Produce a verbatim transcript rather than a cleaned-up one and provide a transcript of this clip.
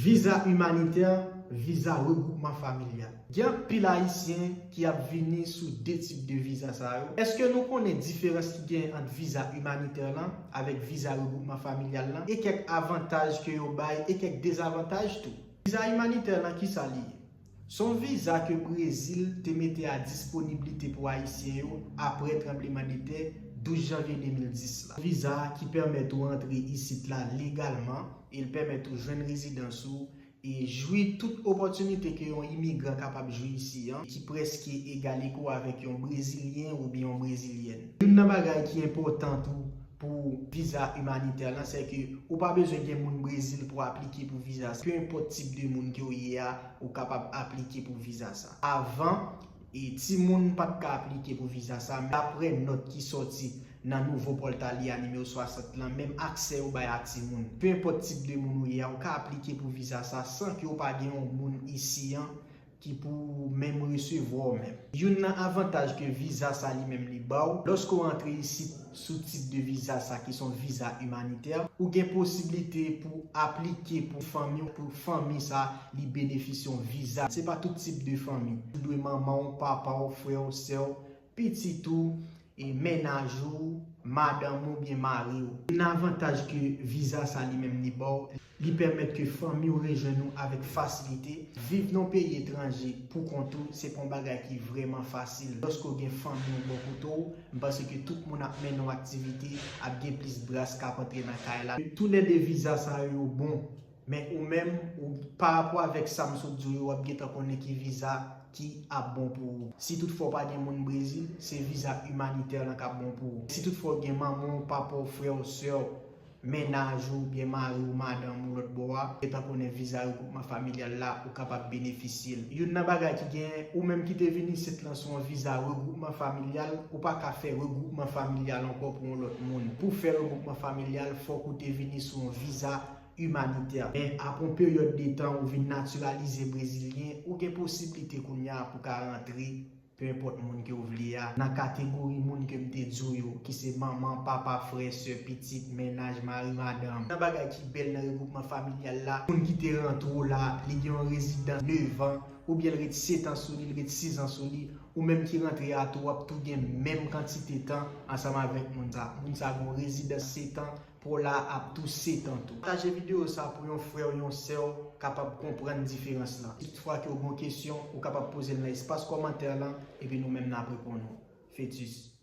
Viza imanitè, viza regwoupman familyal. Gen anpil Ayisyen ki ap vini sou de tip de viza sa yo. Èske nou konnen diferans ki gen ant viza imanitè lan avèk viza regwoupman familyal lan? E kèk avantaj ke yo bay e kèk dezavantaj tou. Viza imanitè lan, kisa li ye? Se yon viza ke Brezil te mete a disponiblite pou Ayisyen yo apre tranblemanntè douz janvye de mil dis la. Viza ki pèmèt ou antre isit la legalman e l pèmèt ou jwenn rezidans ou e jwi tout opòtinite ke yon imigran kapab jwi isi an, ki prèske egal ego avèk yon Brezilyen oubyen yon Brezilyèn. Youn nan bagay ki enpòtan tou pou viza imanitè lan, se ke ou pa bezwen gen moun Brezil pou aplike pou viza sa. Pe enpòt tip de moun ke w ye a, ou kapab aplike pou viza sa. Avan, e timoun pa t ka aplike pou viza sa, men dapre nòt ki sòti nan nouvo pòlta li a nimewo swasant lan, menm aksè yo bay a timoun. Pe enpòt tip de moun ou ye a, ou ka aplike pou viza sa san ke w pa gen yon moun isi an ki pou menm resevwa w menm. Youn nan avantaj ke viza sa li menm li ba w, lòske w antre isit sou tip de viza sa ki se yon viza imanitè, ou gen posiblite pou aplike pou fanmi w, pou fanmi sa li benefisye yon viza. Se pa tout tip de fanmi. Ou dwe manman w, papa w, frè w, sè w, pitit ou, e mennaj ou, madanm ou byen mari w. Youn nan avantaj ke viza sa li menm li ba w, li pèmèt ke fanmi w rejwenn ou avèk fasilite. Viv nan yon peyi etranje pou kont ou, se pa yon bagay ki vrèman fasil. Lòske w gen fanmi w bò kote w, m panse ke tout moun ap mennen yon aktivite, ap gen plis bras k ap antre nan kay la. Toulède viza sa yo bon. Men ou menm, ou, pa rapò avèk sa m sot di w yo, w ap gentan konnen ki viza ki ap bon pou ou. Si toutfwa w pa gen moun Brezil, se viza imanitè lan k ap bon pou ou. Si toutfwa w gen manman w, papa w, frè w, sè w, mennaj ou, byen mari w, madanm ou lòt bò a, gentan konnen viza regwoupman familyal la, ou kapab benefisye l. Youn nan bagay ki genyen, ou menm ki te vin isit lan sou yon viza regwoupman familyal, ou pa ka fè regwoupman familyal ankò pou yon lòt moun. Pou fè regwoupman familyal, fòk ou te vini sou yon viza imanitè. Men apre yon peryòd de tan ou vin natiralize brezilyen, ou gen posiblite kounye a pou ka rantre, pe enpòt moun ke w vle a, nan kategori moun ke m te di w yo, ki se manman, papa, frè, sè, pitit, mennaj, mari, madanm. Nan bagay ki bèl nan regwoupman familyal la, moun ki te rantre w la, li gen yon rezidans nèf an, oubyen l ret sèt an sou li, l ret sis an sou li, ou menm ki rantre a tou, w ap tou gen menm kantite tan ansanm avèk moun sa. Moun sa gen yon rezidans sèt an, pou w la ap tou sèt an tou. Pataje videyo sa pou yon frè w, yon sè w kapab konprann diferans lan. Si toutfwa ke w gen yon kesyon, ou kapab poze l nan espas kòmantè lan, epi nou menm n ap reponn ou. Fetus.